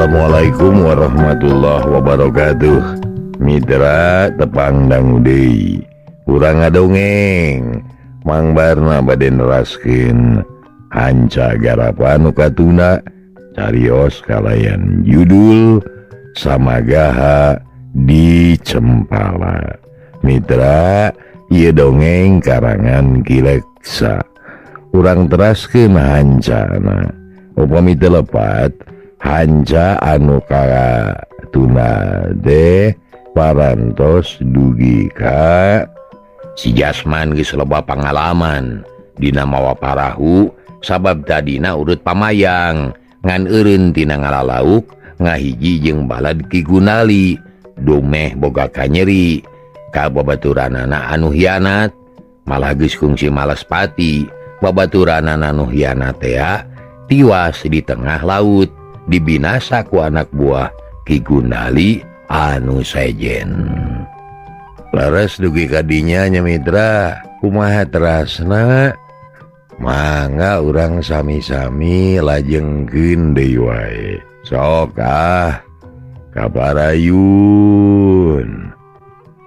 Assalamualaikum warahmatullahi wabarakatuh. Mitra tepang dangu deui. Urang ngadongeng Mang Barna bade neraskeun hanca garapan nu katuna carios kalayan judul Samagaha di Cempala. Mitra, ieu dongeng karangan Ki Leksa. Urang teraskeun hancana. Upami teu lepat hanca anu katuna teh parantos dugi ka si Jasman geus loba pangalaman dina mawa parahu sabab tadina urut pamayang ngan eureun tina ngalalauk ngahiji jeung balad Ki Gunali dumeh boga kanyeri ka babaturanana anu hianat malah geus kungsi malas pati babaturanana anu hianat tea tiwas di tengah laut dibinasa ku anak buah Ki Gunali anu sejen. Leres dugi kadinya nya mitra, kumaha terasna? Mangga urang sami-sami lajengkeun deui wae. Sok ah kaparayun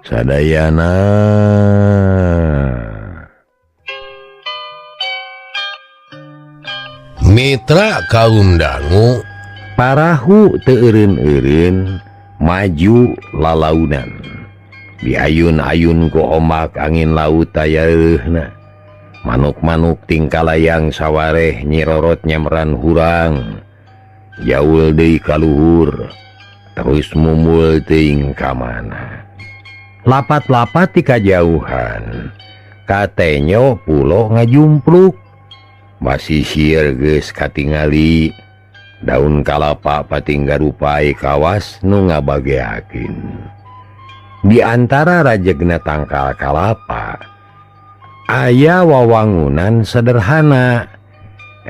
sadayana. Mitra kaum dangu, parahu teu eureun-eureun maju lalaunan. Diayun-ayun ku ombak angin laut tayeuhna. Manuk-manuk tingkalayang sawareh nyirorot nyamran hurang. Jaul deui ka luhur, terus mumul teuing ka mana. Lapat-lapat ti kajauhan, katenyo pulo ngajumpluk. Basisir geus katingali, daun kalapa patinggarupai kawas nu ngabageakeun. Di antara rajegna tangkal kalapa aya wawangunan sederhana.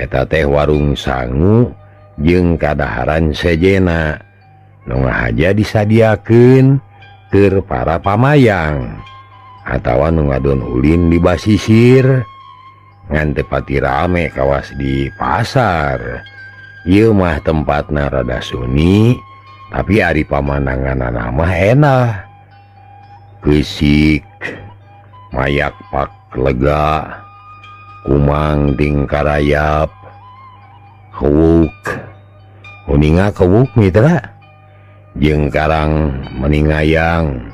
Eta teh warung sangu jeung kadaharan sejena nu ngahaja disadiakeun keur para pamayang atawa nu ngadon ulin di basisir. Ngan teu pati rame kawas di pasar. Ieu mah tempatna rada sunyi, tapi ari pamandanganna mah enak. Keusik, mayak pak lega, kumang ting karayap, kewuk, uninga kewuk mitra, jeung karang meningayang,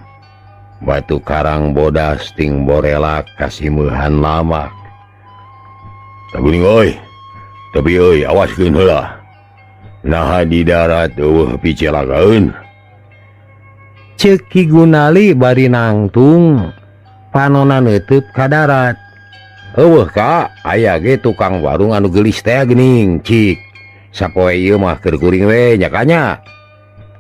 batu karang bodas ting borelak kasimeuhan lamak. Tabuning euy, tapi euy awaskeun heula. Naha di darat eueuh picilakaeun. Ceuk Ki Gunali bari nangtung panona neuteub ka darat. Eueuh ka, aya ge tukang warung anu geulis teh geuning cik. Sapoe ieu mah keur kuring we nya kanya.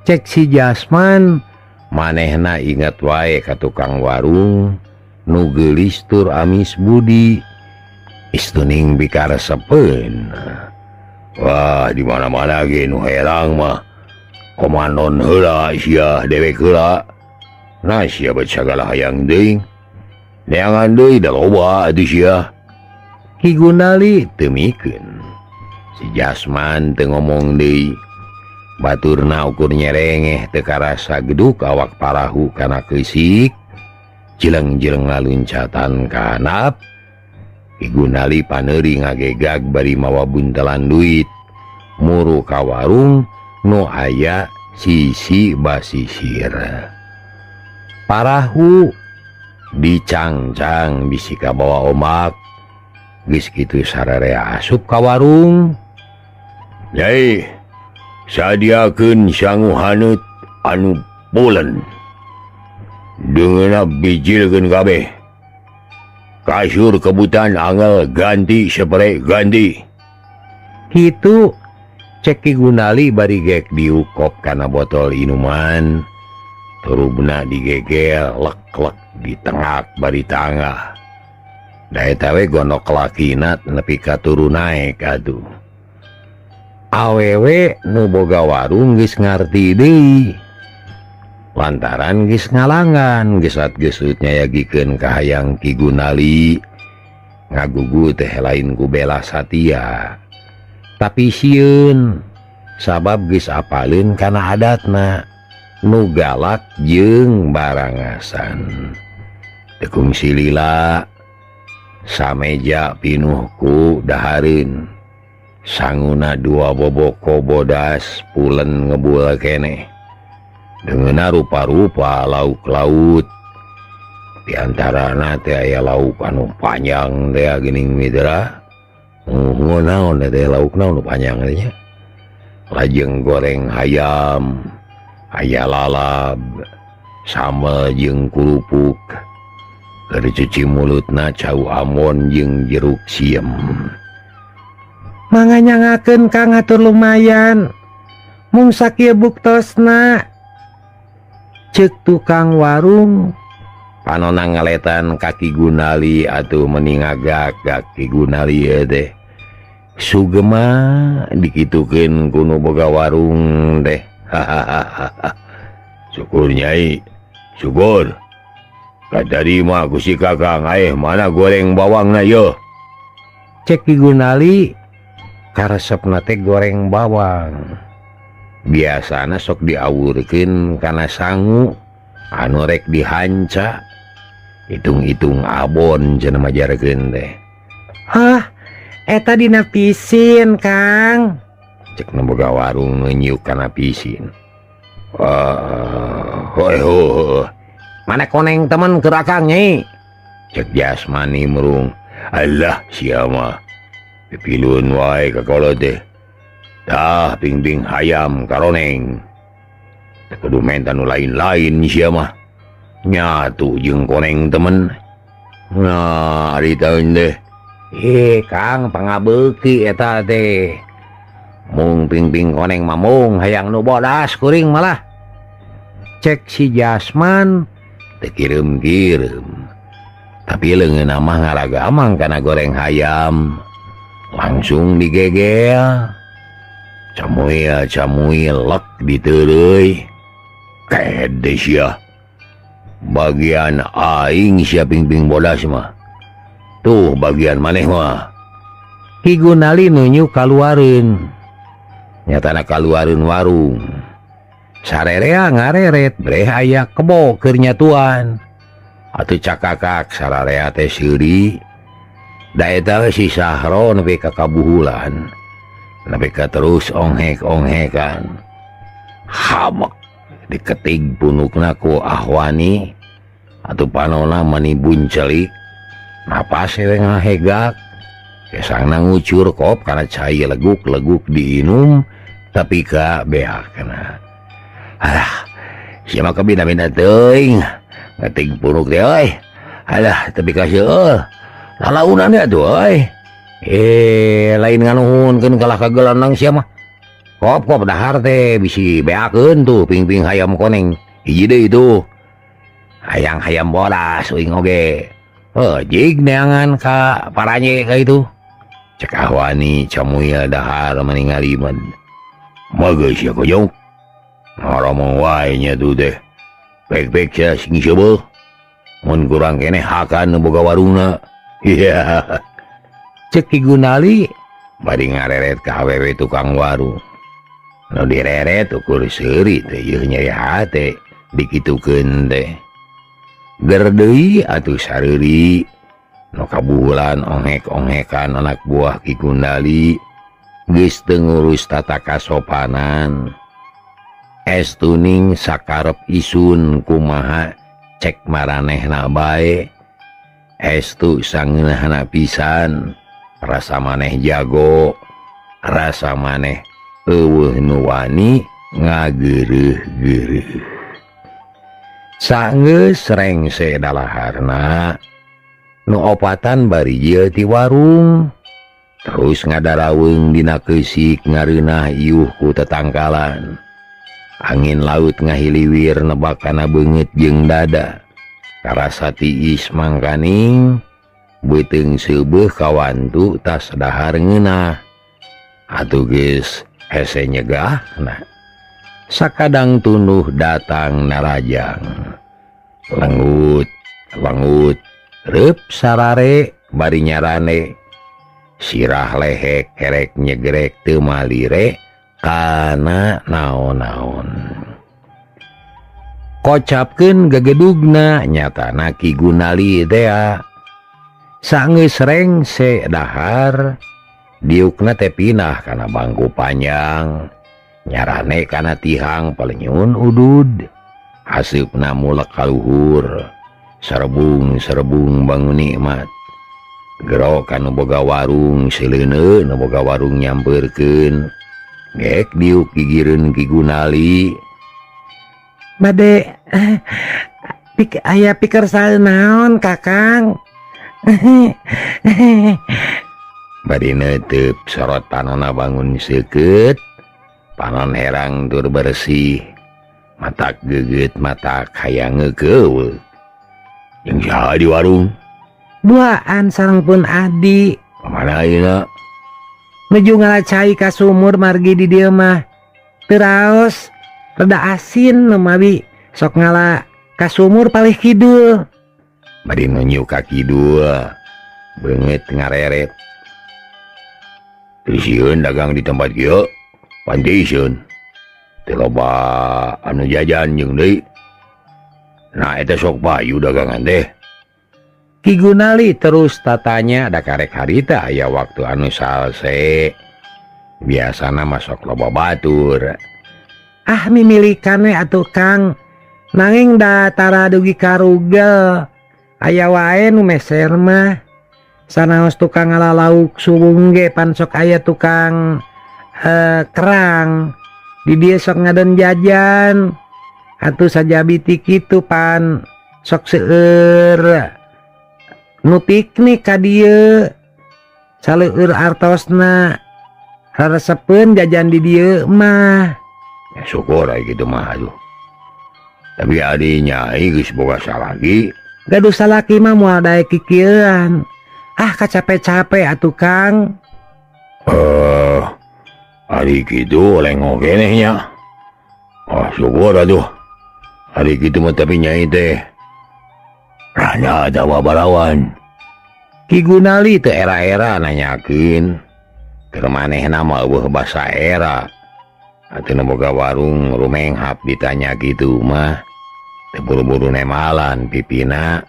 Cek si Jasman manehna inget wae ka tukang warung nu geulis tur amis budi. Istuning bikaresepeun. Wah, di mana-mana ge nu herang mah. Komanon heula sia dewek heula. Nah sia bet sagala hayang deui. Neangan deui da loba atuh sia. Ki Gunali teu mikeun. Si Jasman teu ngomong deui. Baturna ukur nyerengeh teu karasa geduk awak parahu kana keusik. Jeleng-jeleng laluncatan ka handap. Ki Gunali paneuri ngagegag bari mawa buntelan duit. Muru ka warung nu aya sisi basisir. Parahu dicangcang bisi kabawa ombak. Geus kitu sararea asup ka warung. Yai, sadiakeun sangu haneut anu pulen. Deungeunna bijilkeun kabeh. Kasur kebutan angel ganti sepre ganti. Kitu cek Ki Gunali bari gek diukop kana botol inuman. Turubna digegel lek-lek di tengah bari tangah. Da eta we gonok lakina nepi ka turu naek atuh. Awewe nu boga warung geus ngarti deui. Lantaran geus ngalangan gesat-gesut nyayagikeun ka hayang Ki Gunali. Ngagugu teh lain ku bela satia. Tapi sieun Sabab geus apaleun kana adatna nu galak jeung barangasan. Teu kungsi lila sameja pinuh ku dahareun. Sanguna dua boboko bodas pulen ngebul keneh. Deungeunna rupa-rupa lauk laut. Di antarana teh aya lauk anu panjang teh geuning mitra. Naon teh lauk naon nu panjang teh nya. Lajeng goreng hayam, aya lalab, sambal jeung kerupuk. Keur cuci mulutna cau ambon jeung jeruk siem. Mangga nyangakeun Kang atur lumayan. Mung sakieu buktosna. Ceuk tukang warung. Panona ngaletan ka Ki Gunali atuh meuni ngagak-gak Ki Gunali ieu teh. Sugema dikitukeun ku nu boga warung teh. Hahaha. Syukur Nyai, syukur. Katarima ku si Kakang, aeh mana goreng bawangna yeuh. Cek Ki Gunali karesepna teh goreng bawang. Biasana sok diawurkeun kana sangu anu rek dihanca. Hitung-hitung abon cenah majarkeun teh. Hah, eta dina pisin, Kang. Cek nu boga warung nunjuk kana pisin. Wah, hoi ho. Mana koneng temen keur akang nyai? Cek Jasmani murung. Alah sia mah. Pipilun wae ka kolot teh. Tah pingping hayam karoneng. Teu kudu menta nu lain-lain sia mah. Nyatu jeung koneng temen. Nah, ari taun teh. Kang pangabeuki eta teh. Mung pingping koneng mah mung hayang nu bodas kuring malah. Cek si Jasman teu kireum-kireum. Tapi leungeunna mah ngaragamang kana goreng hayam. Langsung digegel. Camuil camuil lek diteureuy. Kede sia. Bagian aing sia pingping bodas mah. Tuh bagian maneh mah. Ki Gunali nunjuk kaluareun. Nyatana kaluareun warung. Sarerea ngareret breh aya kebo keur nyatuan. Atuh cakakak sararea teh seuri. Da eta we si Sahro nepi ka kabuhulan. Nepi ka terus onghek-onghekan. Hamek diketig punukna ku Ahwani. Atuh panona mani buncelik. Napas we ngahegak. Kesangna ngucur kop kana cai leguk-leguk diinum tapi ka beakna. Alah, sia mah kabina-bina teuing. Ngetig punuk teh euy. Alah, tapi ka seueur. Lalaunan atuh euy. Lain nganuhunkeun kalah ka gelandang sia mah. Kop-kop dahar teh bisi beakeun tuh pingping hayam koneng. Hiji deui tuh. Hayang hayam bodas uing oge. Heuh, jig neangan ka paranye ka itu. Cek Ahwani camuil dahar mani ngalimed. Mah sia kojong. Ngoromong wae nya tuh teh. Pek-pek sia sing seubeuh. Mun kurang keneh hakan nu boga warungna. Iya. Cek Ki Gunali bari ngareret ka awewe tukang warung. Nu direret ukur seuri teh yeuh nyeri hate dikitukeun teh. Ger deui atuh sareuri. Nu kabuhulan onghek-onghekan anak buah Ki Gunali geus teu ngurus tata kasopanan. Estuning sakarep isun kumaha cek maranehna bae. Estu sangeunahna pisan, rasa maneh jago, rasa maneh eueuh nu wani ngageureuh-geureuh. Sanggeus rengse dalaharna, nu opatan bari jieul ti warung. Terus ngadaraweung dina keusik ngareunah iuh ku tetangkalan. Angin laut ngahiliwir nebak kana beungeut jeung dada. Karasa tiis mangkaning beuteung seubeuh kawantu tas dahar ngeunah. Atuh geus hese nyegahna. Sakadang tunduh datang narajang. Lengut, lengut, reup sarare bari nyarane. Sirah lehek kerek nyegrek teu malire Kana naon-naon. Kocapkeun gegedugna nyatana Ki Gunali tea. Sanggeus rengse dahar diukna teh pinah kana bangku panjang. Nyarane kana tihang palenyun udud. Haseupna mulek kaluhur. Serebung-serebung bangun nikmat. Gero kanu boga warung sileuneu nu boga warung nyampeurkeun. Gek diuk gigireun Ki Gunali. Bade pik aya pikir naon Kakang. Bari neuteub sorot panonna bangun seukeut, panon herang tur bersih, matak geget matak hayang ngeukeul. Jeung saha di warung? Duaan sareng pun adi. Kamana ayeuna? Nuju ngalacai ka sumur margi di dieu mah. Teu raos reda asin mawi sok ngala ka sumur palih kidul. Bari nunjuk ka kidul, beungeut ngareret. Teu sieun dagang di tempat kieu, panti sieun. Teu loba anu jajan jeung deui. Nah eta sok payu dagangan teh. Ki Gunali terus tatanya da karek harita aya waktu anu salse. Biasana mah sok loba batur. Ah mimilikan we atuh Kang. Nanging da tara dugi karugel. Aya wae nu meser mah. Sanaos tukang ngala lauk suwung ge pan sok aya tukang kerang. Di dieu sok ngadon jajan. Atuh sajabi ti kitu pan sok seueur nu piknik ka dieu. Saleueur artosna. Raresepeun jajan di dieu mah. Ya syukur aya kitu mah aduh. Tapi adi nyai geus boga salaki. Gaduh salaki mah moal daek kikieuan. Ah kacape-cape atuh Kang. Ari kitu lengok keneh nya. Ah syukur atuh. Ari kitu mah tapi nyai teh rana atawa balawan. Ki Gunali teu era-era nanyakeun. Keur manehna mah eueuh basa era. Atuh nu boga warung rumenghap ditanya kitu mah. Teu buru-buru nemalan pipina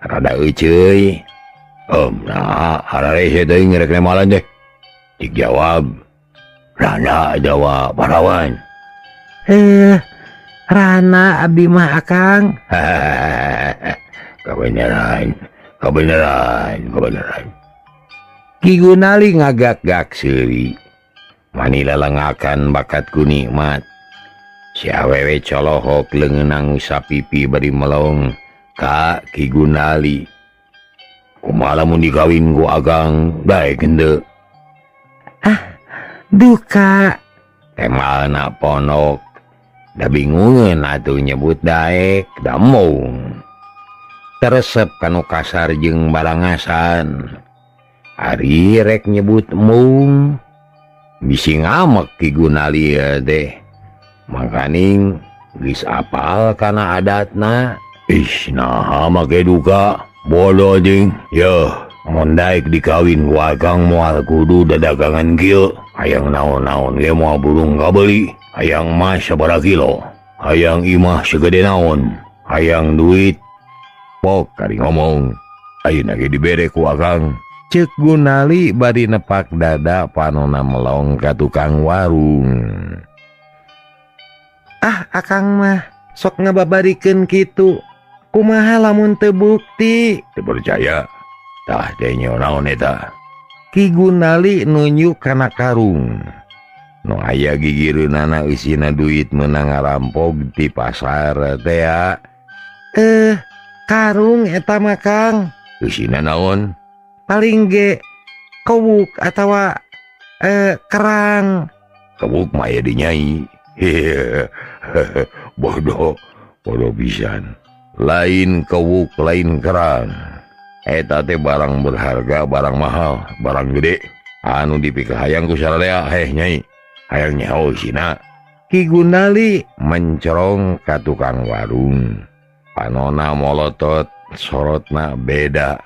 rada euceuy. Nah hararese teuing rek nemalan teh. Cik jawab rana atawa parawan. Rana abdi mah Akang. Kabeneran, kabeneran, kabeneran. Ki Gunali ngagak-gak seuri. Mani lelengakan bakat ku nikmat. Si awewe colohok leungeunna ngusap pipi bari melong ka Ki Gunali. Kumaha lamun dikawin ku Akang daek henteu? Ah, duka. Temalna ponok. Da bingungeun atuh nyebut daek, da embung. Teresep kanu kasar jeung balangasan. Ari rek nyebut mung bisi ngamek Ki Gunali teh. Makaning geus apal kana adatna. Ih, naha make duka bodoh jeung. Yeuh, mun daek dikawin ku Akang moal kudu dadagangan kieu. Hayang naon-naon ge moal burung kabeuli. Hayang mas sabaraha kilo, hayang imah segede naon, hayang duit. Pok kari ngomong, ayeuna ge dibere ku Akang. Ceuk Gunali bari nepak dada panona melong ka tukang warung. Ah, Akang mah sok ngababarikeun kitu. Kumaha lamun teu bukti? Teu percaya. Tah teh naon eta? Ki Gunali nunjuk kana karung. Nu aya gigireunana eusina duit meunang ngarampog ti pasar tea. Karung eta mah Kang. Eusina naon? Paling ge kewuk atawa kerang. Kewuk mah aya di nyai. Bodoh, bodoh pisan. Lain kewuk, lain kerang. Eta teh barang berharga, barang mahal, barang gede. Anu dipikahayang ku sararea, heh nyai. Hayang nyaho isina. Ki Gunali mencorong ka tukang warung. Panona molotot, sorotna beda.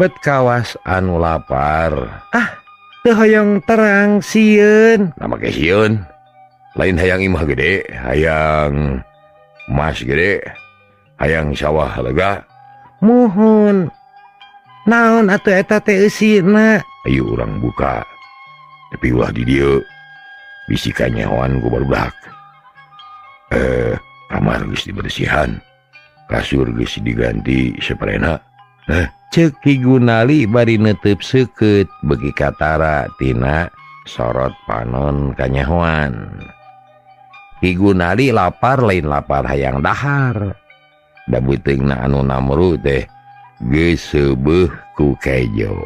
Bet kawas anu lapar. Ah, Teu hoyong terang sieun. Nah make sieun. Lain hayang imah gede, hayang mas gede, hayang sawah lega. Muhun. Naon atuh eta teh eusina? Ayo urang buka. Tapi ulah di dieu. Bisi kanyahoan ku barudak. Kamar geus dibersihan. Kasur geus diganti seprena. Ceuk Ki Gunali bari neuteub seukeut beuki katara tina sorot panon kanyahoan. Ki Gunali lapar lain lapar hayang dahar. Da beuteungna anu namru teh geus seubeuh ku kejo.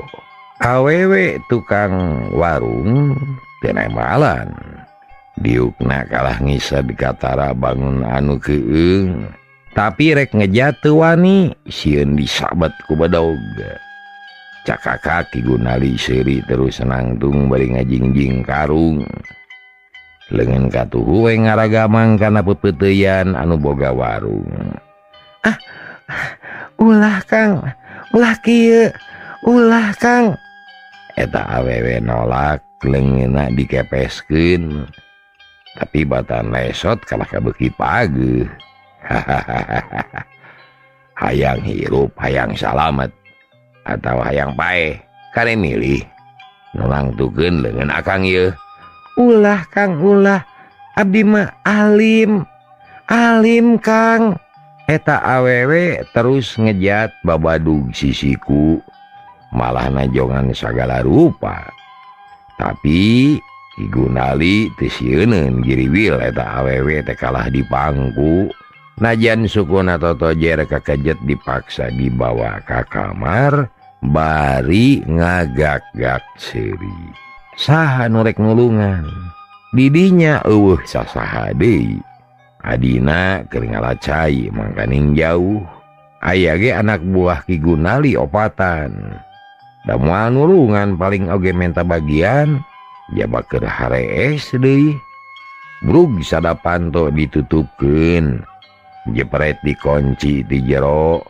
Awewe tukang warung teu nemalan. Diukna kalah ngised katara bangun anu keueung. Tapi rek ngejat teu wani, sieun disabet ku bedog. Cakaka Ki Gunali seuri terus nangtung bari ngajingjing karung. Leungeun katuhu we ngaragamang kana pepeuteuyan anu boga warung. Ah, ulah Kang, ulah kieu, ulah Kang. Eta awewe nolak leungeunna dikepeskeun. Tapi batan lesot kalah kabeuki pageuh. Hahaha. Hayang hirup, hayang salamet, atau hayang paeh, kare milih. Nu nangtukeun leungeun akang ieu. Ulah Kang, ulah. Abdi mah alim. Alim Kang. Eta awewe terus ngejat babadug sisiku, malah najongan sagala rupa. Tapi Ki Gunali teu sieuneun giriwil eta awewe teh kalah dipangku. Najan sukuna totojer kakejet dipaksa dibawa ka kamar bari ngagak-gak seuri. Saha nu rek nulungan? Didinya eueuh sasaha deui. Adina keur ngalacai mangkaning jauh. Aya ge anak buah Ki Gunali opatan. Da moal nulungan paling oge menta bagian, jaba keur harees deui. Brug sada panto ditutupkeun. Jepret dikunci di jero,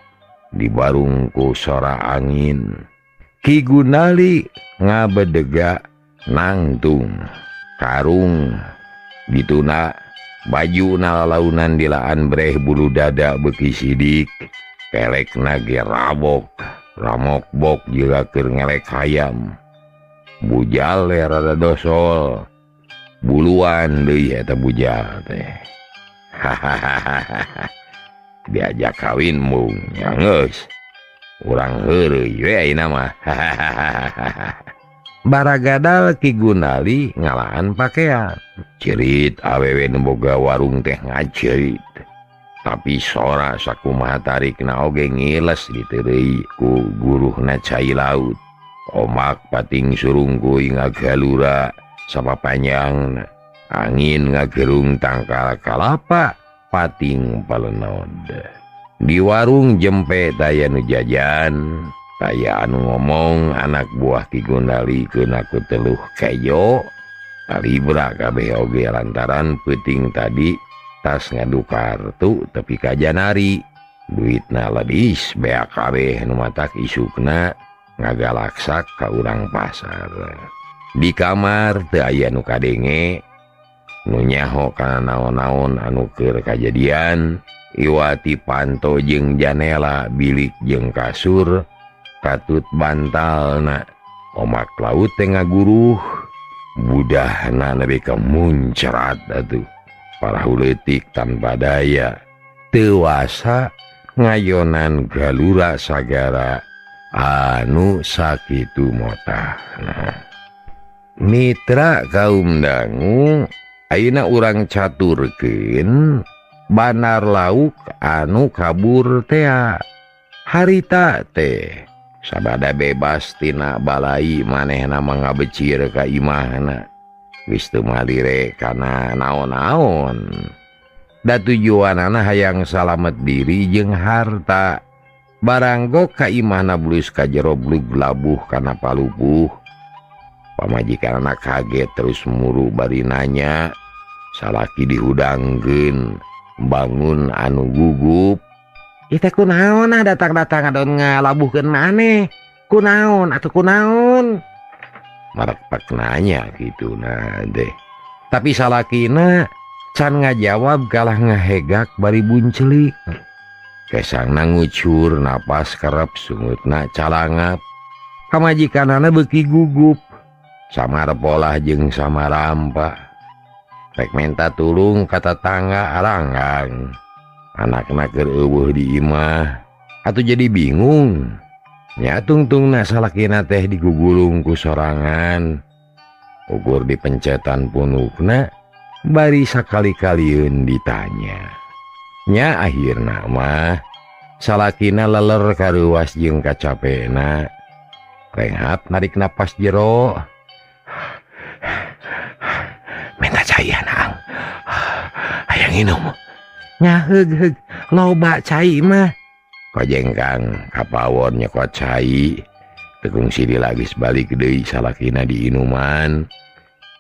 dibarung ku sora angin. Ki Gunali ngabedega nangtung karung dituna baju nalalaunan dilaan breh bulu dada beuki sidik, kelekna ge rabok, ramokbok jiga keur ngelek hayam. Bujal rada dosol, buluan deui eta bujal teh. Hahaha. Diajak kawin mung nya geus. Urang heureuy we ayeuna mah. Hahaha. Baragadal Ki Gunali ngalaan pakaian. Cerit awewe nu boga warung teh ngacerit. Tapi sora sakumaha tarikna oge ngiles diteureuy ku guruhna cai laut. Omak pating surungkuy ngagalura sapapanjangna. Angin ngagerung tangkal kalapa pating palenod. Di warung jempe taya nu jajan, taya anu ngomong anak buah Ki Gunali keuna ku teluh kejo. Talibra kabeh oge lantaran peuting tadi tas ngadu kartu tepi ka janari. Duitna ledis beak kabeh nu matak isukna ngagalaksak ka urang pasar. Di kamar teu aya nu kadenge, nu nyaho kana naon-naon anu keur kajadian. Iwati panto jeung janela bilik jeung kasur katut bantalna. Omak laut teh ngaguruh, budahna nepi ka muncrat atuh. Parahu leutik tanpa daya, teu wasa ngayonan galura sagara anu sakitu motahna. Mitra kaum dangu, ayeuna urang caturkeun banar lauk anu kabur tea. Harita teh sabada bebas tina balai manehna mangabecir ka imahna. Geus teu malire kana naon-naon. Da tujuanana hayang salamet diri jeung harta. Baranggo ka imahna bulus ka jero blug labuh kana palupuh. Pamajikanana kaget terus muru bari nanya, salaki dihudangkeun bangun anu gugup. Ih teh kunaon ah datang-datang adon ngalabuhkeun maneh. Kunaon atuh kunaon? Marak nanya gitu nah deh. Tapi salakina can ngajawab kalah ngahegak bari buncelik. Kesangna ngucur napas kerep sungutna calangap. Pamajikanana beuki gugup. Samar polah jeung samarampa. Rek menta tulung ka tatangga aranggang. Anakna keur eueuh di imah. Atuh jadi bingung. Nya tungtungna salakina teh digugulung ku sorangan. Ukur dipencetan punukna bari sakali-kalieun ditanya. Nya akhirna mah salakina leler karuas jeung kacapena. Renghap narik napas jero. Minta cai Ang. Hayang nginum. Nya heug loba cai mah. Kojengkang kapawon nyekot cai. Tekungsi dilagis balik deui salakina diinuman.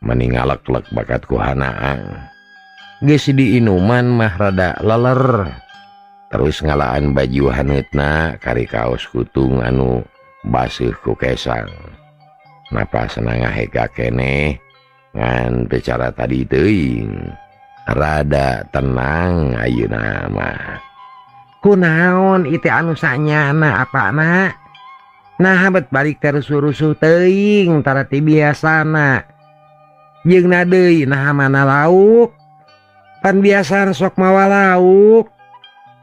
Meni ngalek-lek bakat ku Hanaang. Geus diinuman mah rada leler. Terus ngalaan baju haneutna kari kaos kutung anu baseuh ku kesang. Napasna ngahega keneh ngan teu cara tadi teuing. Rada tenang ayeuna mah. Kunaon itu anu sanyana apana? Nah bet balik terusuh-rusuh teuing tara ti biasana. Jeung na deui nah mana lauk? Pan biasana sok mawa lauk.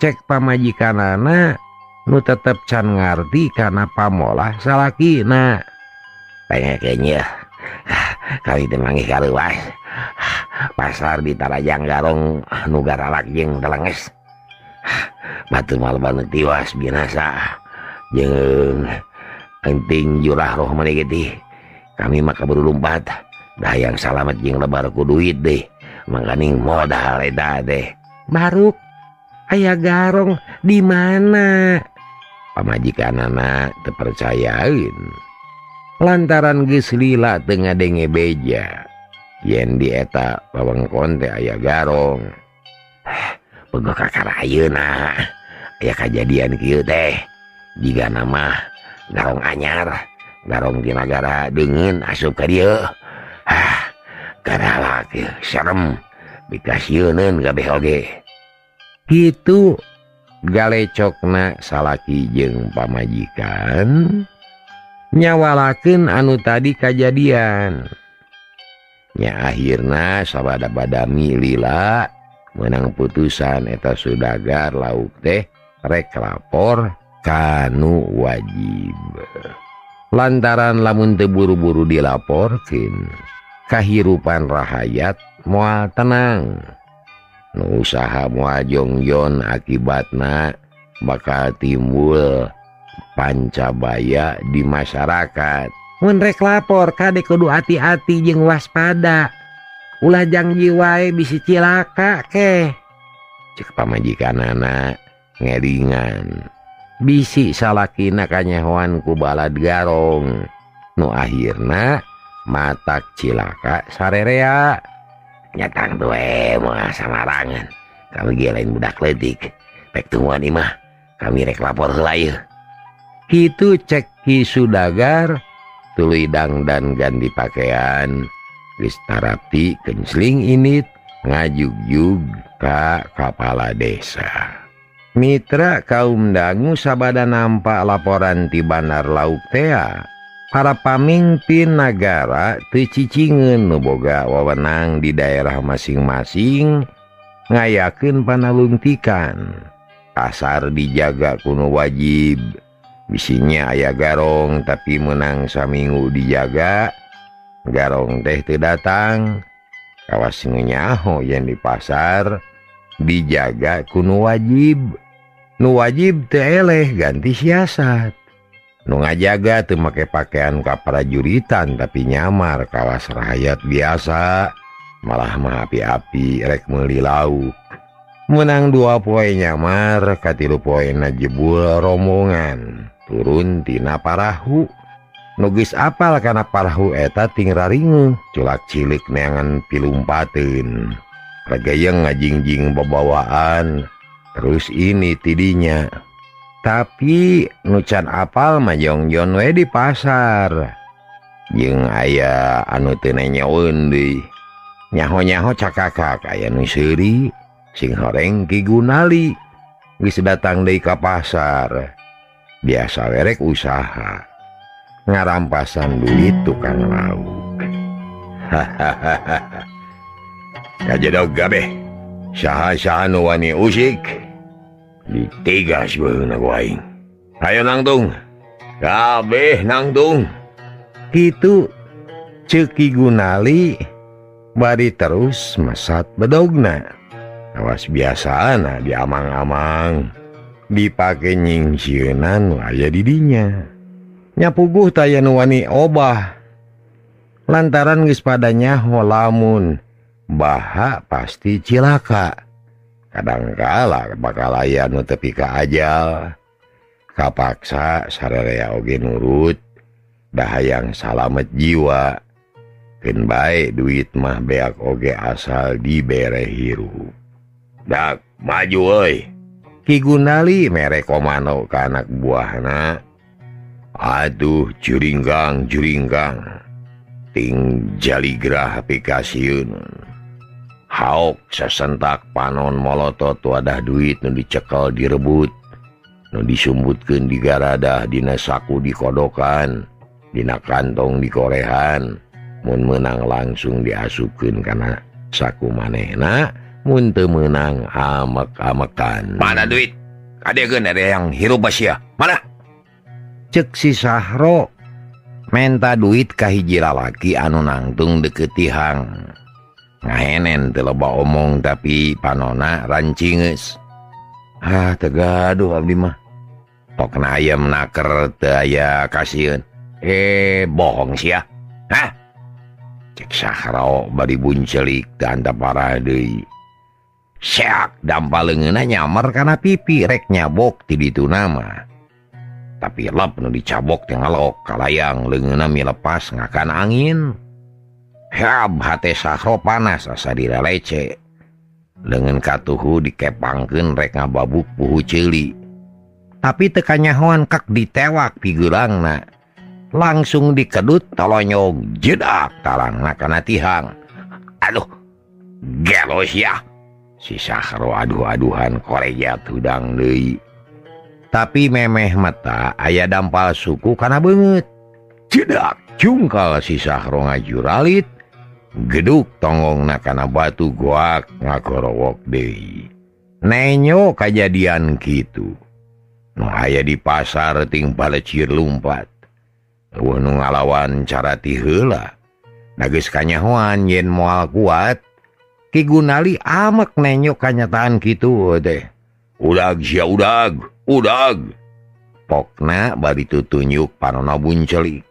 Cek pamajikanana nu tetep can ngarti kana pamolah salakina. Pengen kali teh manggih kaluas. Pasar di Tarajang garong nu garalak jeung telenges. Batu malban tiwas binasa jeung penting jurah roh maneh teh. Kami mah kaburu lumpat. Dah yang salamet jeung lebar ku duit deh. Mangkaning modal eta teh. Baruk aya garong di mana? Pamajikanana teu percayaeun. Lantaran geus lila teu ngadenge beja. Yen di eta wewengkon teh aya garong. Pegeuh kakara ayeuna. Aya kajadian kieu teh. Jigana mah garong anyar, garong di nagara deungeun asup ka dieu. Ah, garalak serem dikasieuneun kabeh oge. Kitu galecokna salaki jeung pamajikan nyawalakeun anu tadi kajadian. Nya akhirna sabada-badami lila menang putusan eta sudagar lauk teh rek lapor kanu wajib. Lantaran lamun teu buru-buru dilaporkeun, kahirupan rahayat moal tenang. Nu usaha moal jongjon akibatna bakal timbul pancabaya di masyarakat. Mun rek lapor kade kudu hati-hati jeung waspada. Ulah jangji wae bisi cilaka keh. Cek pamajikanana ngelingan. Bisi salakina kanyahoan ku balad garong. Nu akhirna matak cilaka sarerea. Nyatang tuh moal samarangan. Kami ge lain budak leutik. Pek tungguan imah. Kami rek lapor heula ieu. Kitu cek Ki Sudagar tuluy dangdan ganti pakaian. Geus tarapti kencling init ngajugjug ka kapala desa. Mitra kaum dangu sabada nampak laporan ti Bandar Lauk tea. Para pamimpin nagara teu cicingeun nu boga wewenang di daerah masing-masing ngayakeun panalungtikan. Pasar dijaga kuno wajib. Bisinya aya garong tapi menang saminggu dijaga. Garong teh teu datang. Kawas nu nyaho yen di pasar dijaga kuno wajib. Nu wajib teu eleh ganti siasat. Nu ngajaga teu make pakaian kaprajuritan tapi nyamar kawas rakyat biasa. Malah mah api-api rek meuli lauk. Menang 2 poe nyamar, katilu poena jebul rombongan. Turun tina parahu. Nu geus apal kana parahu eta ting raringuh, culak cilik neangan pilumpateun. Regeyeng ngajingjing babawaan, terus ini tidinya. Tapi nu can apal mah jongjon we di pasar. Jeung aya anu teu nenyoeun deui. Nyaho-nyaho cakakak aya nu seuri sing horeng Ki Gunali geus datang deui ka pasar. Biasa werek usaha ngarampasan duit tukang lauk. Hahaha. Ngajedog kabeh. Saha-saha nu wani usik ditigas beungeuna ku aing. Hayo nangtung. Kabeh nangtung. Kitu ceuk Ki Gunali bari terus mesat bedogna. Awas biasana diamang-amang dipake nyingsieunan aya di dinya. Nya puguh taya nu wani obah. Lantaran geus pada nyaho lamun baha pasti cilaka. Kadangkala bakal aya nu tepi ka ajal. Kapaksa sararea oge nurut dahayang salamet jiwa. Keun bae duit mah beak oge asal dibere hirup. Dak maju euy. Ki Gunali mere komando ka anak buahna. Aduh juringgang juringgang. Ting jaligrah pikasieun. Haok sasentak panon molotot wadah duit nu dicekel direbut, nu disumbutkeun digaradah dina saku dikodokan, dina kantong dikorehan, mun meunang langsung diasupkeun kana saku manehna, mun teu meunang amek-amekan. Mana duit? Kadegeun ada yang hirup sia. Mana? Ceuk si Sahro menta duit ka hiji lalaki anu nangtung deukeut tihang. Ngahenen teu loba omong tapi panona rancingeus. Ah teu gaduh abdi mah. Pokna aya menaker teu aya kasieun. Bohong sia. Hah? Cek Sahro bari buncelik teu antap parah deui. Seak dampa leungeunna nyamar kana pipi rek nyabok ti ditu nama. Tapi lep nu dicabok teh ngalok kalayang leungeunna milepas ngakan angin. Heab hate Sahro panas asa direlece. Leungeun katuhu dikepangkeun rek ngababuk puhu ceuli. Tapi teu kanyahoan kak ditewak pigeulangna. Langsung dikedut tolonyog jedak talangna kana tihang. Aduh, gelo sia. Si Sahro aduh-aduhan korejat hudang deui. Tapi memeh mata aya dampal suku kana beungeut. Jedak jungkal si Sahro ngajuralit. Geduk tonggongna kana batu goak ngagorowok deui. Nenyo kajadian kitu. Nu aya di pasar ting balecir lumpat. Eueuh nu ngalawan cara ti heula. Da geus kanyahoan yen moal kuat. Ki Gunali amek nenyo kanyataan kitu teh. Udag sia udag, udag. Pokna bari tutunjuk panona buncelik.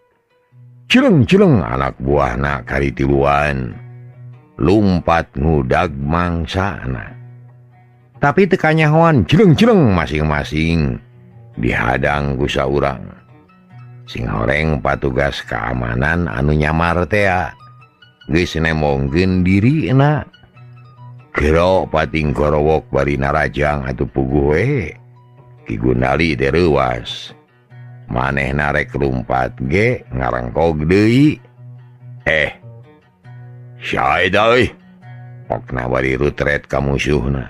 Cileng-cileng anak buahna kari tiluan. Lumpat ngudag mangsana. Tapi teu kanyahoan cileng-cileng masing-masing dihadang ku saurang. Sing horeng patugas keamanan anu nyamar tea geus nemongkeun dirina. Gero pating gorowok bari narajang atuh puguh we. Ki Gunali teh reuwas. Manehna rek lumpat ge ngarengkog deui. Sae euy. Pokna bari rutret ka musuhna.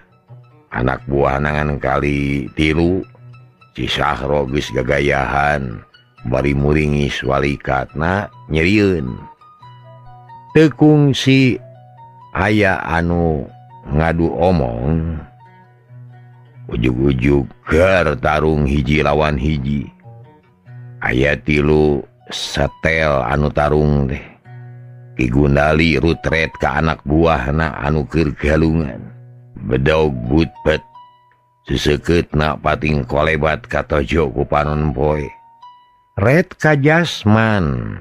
Anak buah nangan kali tilu. Si Sahro geus gagayahan bari muringis walikatna nyerieun. Teu kungsi aya anu ngadu omong. Ujug-ujug keur tarung hiji lawan hiji. Aya tilu setel anu tarung teh. Ki Gundali rutret ka anak buahna anu keur galungan. Bedog butpet sesekeutna pating kolebat katojo ku panon poe. Ret ka Jasman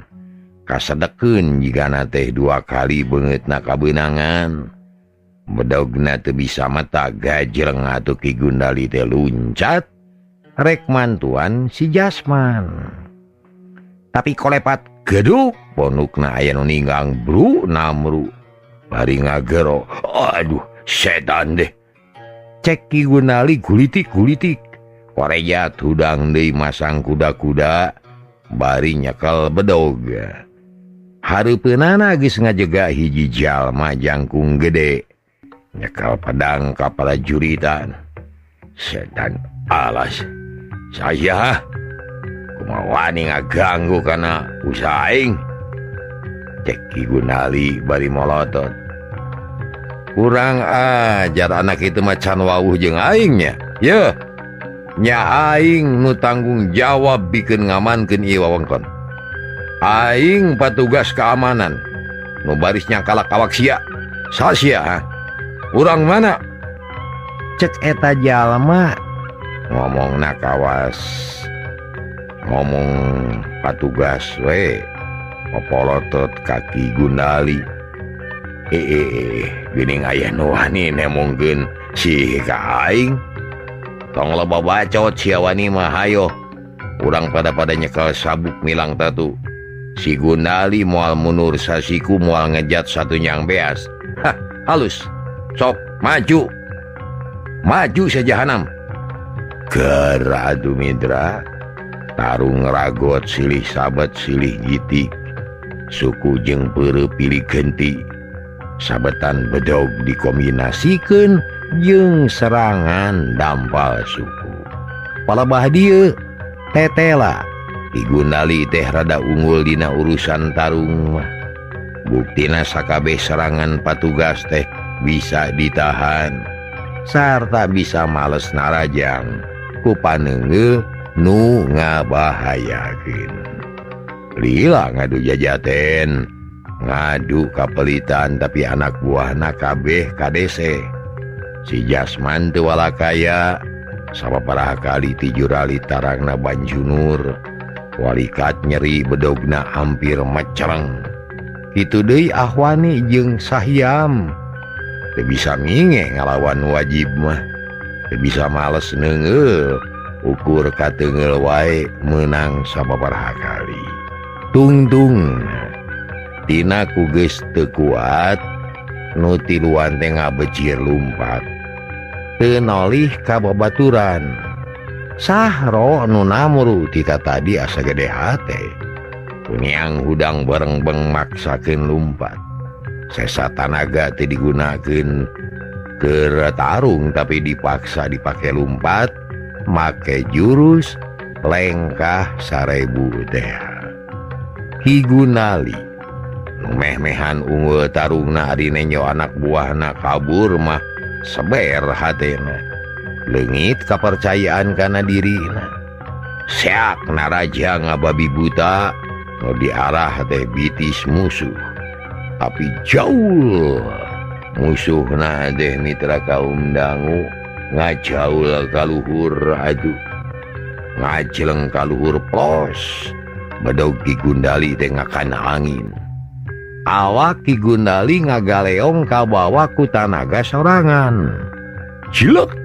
kasedekeun jigana teh dua kali beungeutna kabeunangan. Bedogna teu bisa mata gajreng atuh Ki Gundali teh luncat rek mantuan si Jasman. Tapi kolepat geduk ponukna aya nu ninggang bru namru bari ngagero. Aduh, setan deh. Cek Ki Gunali gulitik-gulitik. Korejat hudang deui masang kuda-kuda bari nyekel bedog. Hareupeunana geus ngajega hiji jalma jangkung gede nyekal pedang ka prajuritan. Setan alas saya kumaha wani ngaganggu kana usaha aing. Cek Ki Gundali bari molotot. Kurang ajar anak itu macan wawuh jeung aingnya. Yeuh, nya aing nu tanggung jawab bikin ngamankeun ieu wewengkon. Aing patugas keamanan nu barisnya kalak awak sia. Sasia ha? Urang mana? Cek eta jalma ngomongna kawas ngomong patugas we popolotot ka Ki Gundali. Geuning aya nu wani nemongkeun si ka aing. Tong loba bacot sia wani mah hayo. Urang pada-pada nyekel sabuk milang tatu. Si Gundali moal mundur sasiku moal ngejat satu nyang beas. Hah, halus. Sok maju. Maju sajahanam. Geradu mitra. Tarung ragot silih sabat silih gitik. Suku jeung peureup pilih genti. Sabetan bedog dikombinasikeun jeung serangan dampal suku. Palebah dieu tetela Ki Gundali teh rada unggul dina urusan tarung mah. Buktina sakabeh serangan patugas teh bisa ditahan sarta bisa males narajang ku paneunggeul nu ngabahayakeun. Lila ngadu jajaten ngadu kapelitan tapi anak buahna kabeh kadese. Si Jasman teu walakaya sababaraha kali ti jurali tarangna banjunur. Walikat nyeri bedogna hampir macereng. Kitu deui Ahwani jeung Sahyam. Teu bisa minge ngalawan wajib mah. Teu bisa males neungeul ukur kateunggeul wae meunang sababaraha kali. Tungtung tina ku geus teu kuat nu tiluan teh ngabecir lumpat. Teu nolih ka babaturan. Sahro nu namru tika tadi asa gede hate. Kuniang hudang barengbeng maksakeun lumpat. Sesa tanaga teu digunakeun keur tarung tapi dipaksa dipake lumpat make jurus lengkah 1000 teh. Ki Gundali nu meh-mehan unggul tarungna ari nenjo anak buahna kabur mah seber hatena. Leungit kapercayaan kana dirina. Seak naraja ngababi buta nu diarah teh bitis musuh. Tapi jauh musuhna teh mitra kaum dangu ngajaul kaluhur aduh. Ngajeleng kaluhur plos. Bedog Ki Gundali teh ngakana angin. Awak Ki Gundali ngagaleong kabawa ku tanaga sorangan. Cilek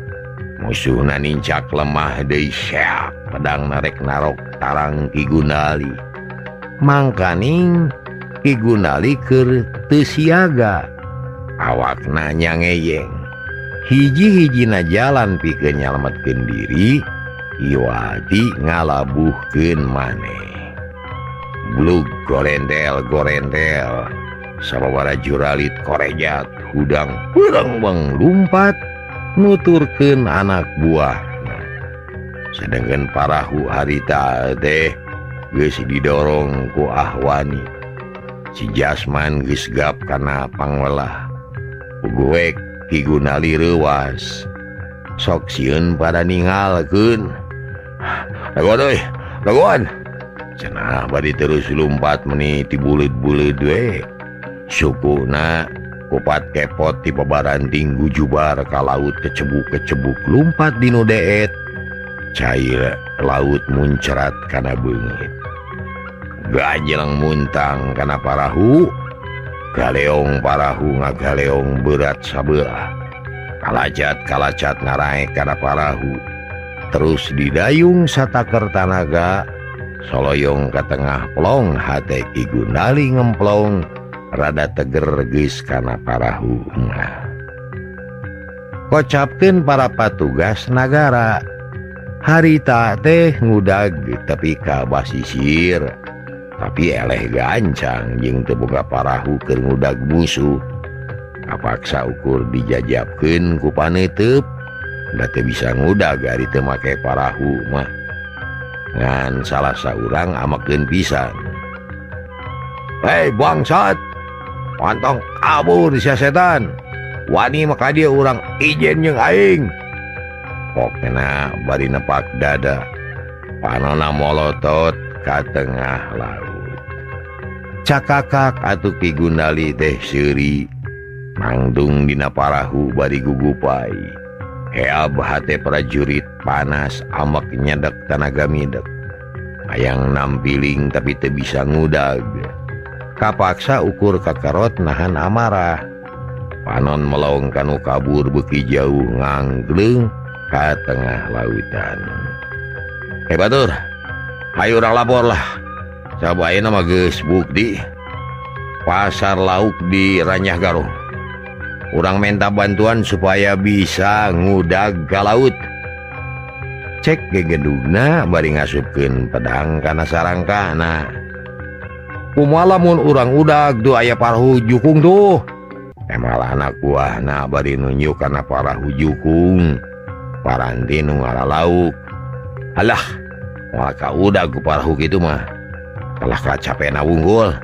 musuhna nincak lemah deui seak pedang narek narok tarang Ki Gundali. Mangkaning Ki Gundali keur teu siaga. Awakna nyangeyeng. Hiji-hijina jalan pikeun nyalametkeun diri, Iwati ngalabuhkeun maneh. Blug gorendel gorendel sababara juralit korejat hudang berengbeng lumpat nuturkeun anak buahna. Sedangkan parahu harita teh geus didorong ku Ahwani. Si Jasman geus gap kana pangwelah. Uguek Ki Gundali reuwas. Sok sieun pada ningalkeun. Dagoan euy, dagoan. Cenah bari terus lumpat meni ti buleud-buleud we. Sukuna kupat kepot ti pabaranting gujubar ka laut kecebuk-kecebuk lumpat dinu deet. Cair laut muncrat kana beungit. Gajeleng muntang kana parahu. Galeong parahu ngagaleong berat sabelah. Kalacat-kalacat ngaraek kana parahu. Terus didayung sataker tanaga. Soloyong ka tengah plong hate Ki Gundali ngemplong rada teger geus kana parahu. Kocapkeun para patugas nagara. Harita teh ngudag tepi ka basisir. Tapi eleh gancang jeung teu boga parahu keur ngudag musuh. Kapaksa ukur dijajabkeun ku paneuteub, da teu bisa ngudag ari teu make parahu mah. Ngan salah saurang amekeun pisan. Hei bangsat, pantong kabur sia setan. Wani maka dia urang ijen jeung aing. Pokna bari nepak dada, panona molotot ka tengah laut. Cakakak atuh Ki Gundali teh seuri. Mangdung dina parahu bari gugupai. Heab hate prajurit panas amek nyedek tanaga midek. Hayang nampiling tapi teu bisa ngudag. Kapaksa ukur kakarot nahan amarah. Panon melong kanu kabur beuki jauh nganggleng ka tengah lautan. Hei batur, hayu urang lapor lah. Sabab ayeuna mah geus bukti pasar lauk di Ranyah Garong. Urang minta bantuan supaya bisa ngudag ka laut. Cek gegedugna bari ngasupkeun pedang kana sarangkana. Kumaha lamun urang udag tuh aya parahu jukung tuh. Emal anak buahna bari nunjuk kana parahu jukung. Paranti nu ngaralauk. Alah, moal ka udag ku parahu kitu mah. Kalah kacapena wunggul.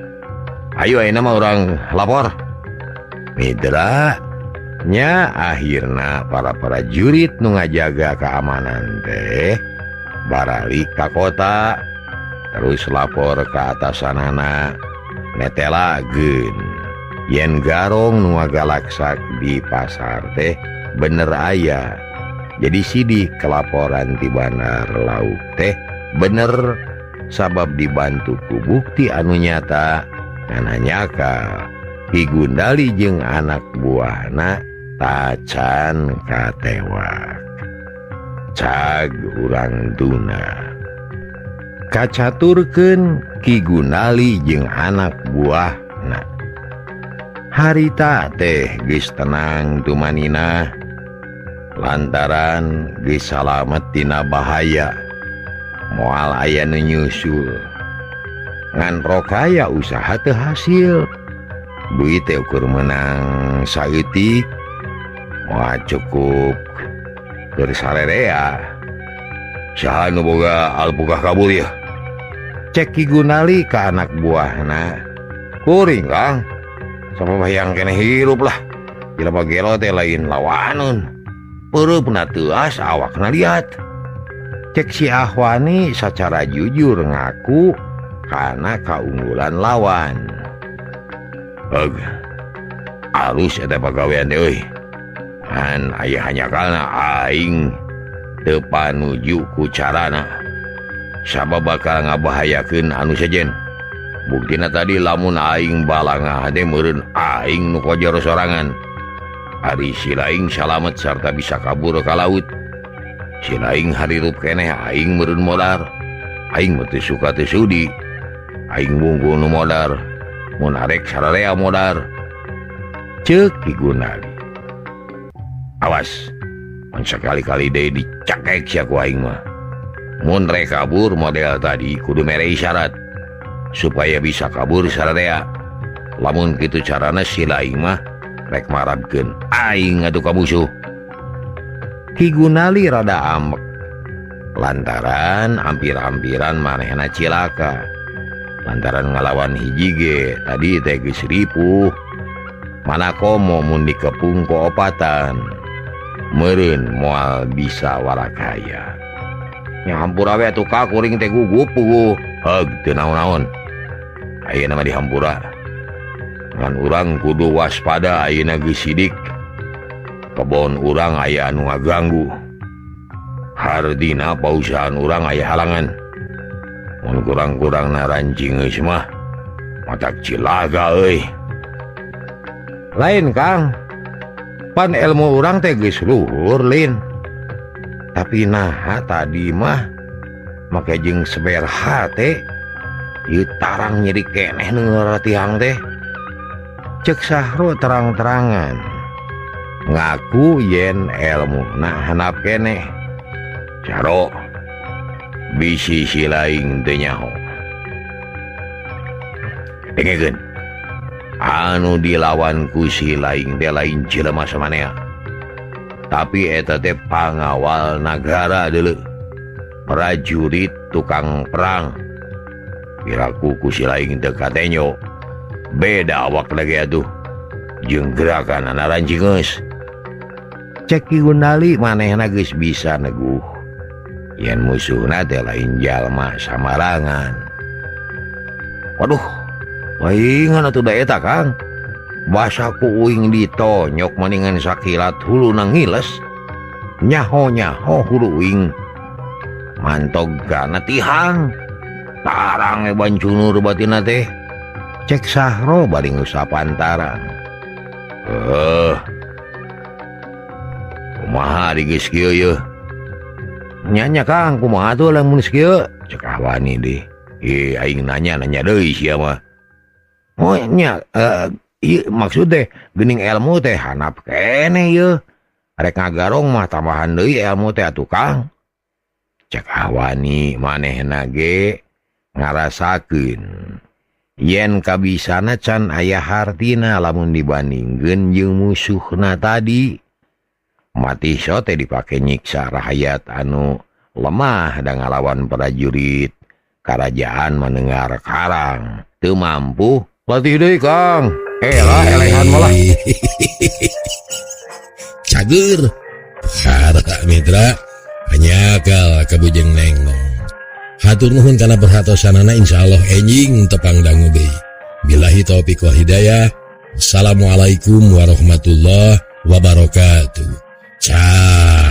Ayo ayeuna mah urang lapor. Mitra nya akhirna para prajurit nu ngajaga keamanan teh baralik ka kota terus lapor ka atasanana netelageun yen Garong nu ngagalaksak di pasar teh bener aya. Jadi sidik kelaporan ti bandar lauk teh bener sabab dibantu ku bukti anu nyata ngan hanyaka Ki Gundali jeung anak buahna tacan katewak. Cag urang tuna. Kacaturkeun Ki Gundali jeung anak buahna. Harita teh geus tenang tumanina lantaran geus salamet tina bahaya. Moal aya nu nyusul. Ngan rokaya usaha teu hasil. Duit teh ukur menang saeutik moal cukup keur sarerea. Saha nu boga alpukah kabur ya? Cek Ki Gundali ka anak buahna. Kuring Kang, sama hayang keneh hirup lah. Jelema gelo teh lain lawanun. Peureupna teuas awakna liat. Cek si Ahwani secara jujur ngaku karena kaunggulan lawan. Eg, alus eta pagawean teh euy. Ngan aya hanyakalna aing teu panuju ku carana. Sabab bakal ngabahayakeun anu sejen. Buktina tadi lamun aing balangah teh meureun aing nu kojor sorangan. Ari si laing salamet sarta bisa kabur ka laut. Si laing harirup keneh aing meureun modar. Aing mah teu suka teu sudi. Aing wungkul nu modar. Mun arek sararea modar. Ceuk Ki Gundali. Awas, mun sakali-kali deui dicakek sia ku aing mah. Mun rek kabur model tadi kudu mere isyarat supaya bisa kabur sararea. Lamun kitu carana si laing mah rek marabkeun aing atuh ka musuh. Ki Gundali rada ambek lantaran ampir-ampiran manehna cilaka. Lantaran ngalawan hiji ge tadi teh geus ripuh. Mana komo mun dikepung ku opatan. Meureun moal bisa warakaya. Nya hampura we atuh ka kuring teh gugup puguh. Heug teu naon-naon. Ayeuna mah dihampura. Ngan urang kudu waspada ayeuna geus sidik. Kebon urang aya anu ngaganggu. Hardina pausahaan urang aya halangan. Mun kurang-kurangna rancing geus mah matak cilaga euy. Lain Kang, pan ilmu urang teh geus luhur lin. Tapi naha tadi mah make jeung seber hate ieu tarang nyeri keneh nu ngaratiang teh. Cek Sahro terang-terangan ngaku yen ilmu na hanap keneh. Caro bisi si laing teu nyaho. Dengekeun. Anu dilawan ku si laing teh lain jelema samanea. Tapi eta teh pangawal nagara deuleu. Prajurit tukang perang. Piraku ku si laing teu katenyo. Beda awak lagi atuh. Jeung gerakan anak rancingeus. Cek Ki Gundali manehna geus bisa neguh. Yen musuhna teh lain jalma samarangan. Waduh, paingan atuh da eta Kang. Basa ku uing ditonyok maningan sakilat huluna ngiles. Nyaho-nyaho hulu uing mantog kana tihang. Tarang bancunur batina teh. Cek Sahro bari ngusapan tarang. Kumaha ari geus kieu yeuh? Nya Kang, kumaha tuh lamun geus kieu? Cek Ahwani deui. Ih, aing nanya-nanya deui sia mah. Oh nya, ieu maksud teh geuning ilmu teh hanap keneh yeuh. Arek ngagarong mah tambahan deui ilmu teh atuh Kang. Cek Ahwani manehna ge ngarasakeun yen kabisana can aya hartina lamun dibandingkeun jeung musuhna tadi. Mati so teh dipake nyiksa rahayat anu lemah dan ngalawan prajurit karajaan mendengar karang teu mampu latih deui Kang. Elah elehan malah. Cager para mitra anyakal kabujeng neng nong. Hatur nuhun kana perhatosanana, insyaallah enjing tepang dangu deui. Billahi taufik wal hidayah. Assalamualaikum warahmatullahi wabarakatuh. Ciao.